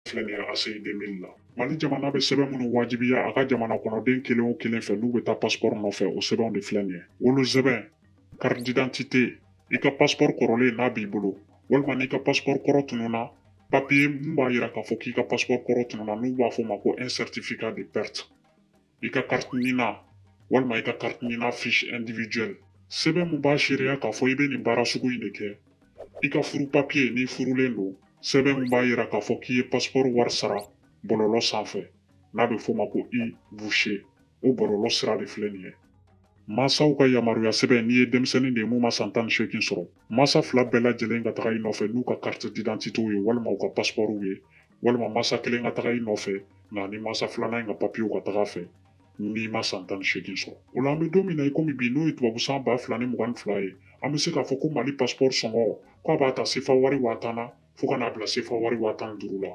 Filɛ nin ye ACI 2000 la. Mali jamana bɛ sɛbɛn minnu wajibiya a ka jamana kɔnɔden kelen o kelen fɛ n'u bɛ taa passeport nɔfɛ, o sɛbɛnw de filɛ nin ye: wolosɛbɛn, carte d'identité, i ka passeport kɔrɔlen n'a b'i bolo, walima n'i ka passeport kɔrɔ tununna, papier mun b'a yira k'a fɔ k'i ka passeport kɔrɔ tununna, n'u b'a fɔ o ma ko un certificat de perte, i ka carte NINA walima i ka carte NINA fiche individuelle, sɛbɛn mun b'a seereya k'a fɔ i bɛ nin baara sugu in de kɛ, i ka furu papier n'i furulen don, sɛbɛn mun b'a yira k'a fɔ k'i ye passeport wari sara bɔlɔlɔ sanfɛ, n'a bɛ f'o ma ko e-guichet, o bɔlɔlɔ sira de filɛ nin ye. Mansaw ka yamaruya sɛbɛn n'i ye denmisɛnnin de ye mun ma san 18 sɔrɔ, mansa fila bɛɛ lajɛlen ka taga i nɔfɛ n'u ka carte d'identité ye walima u ka passeport ye, walima mansa kelen ka taga i nɔfɛ nka ni mansa filanan in ka papiyew ka taga fɛ n'i ma san 18 sɔrɔ. O la, an bɛ don min na i komi bi, n'o ye tubabu san 2022 ye, an bɛ se k'a fɔ ko Mali passeport sɔngɔ, k'a b'a ta sefa wari 10 000 na fo ka n'a bila sefa wari 15 000 la.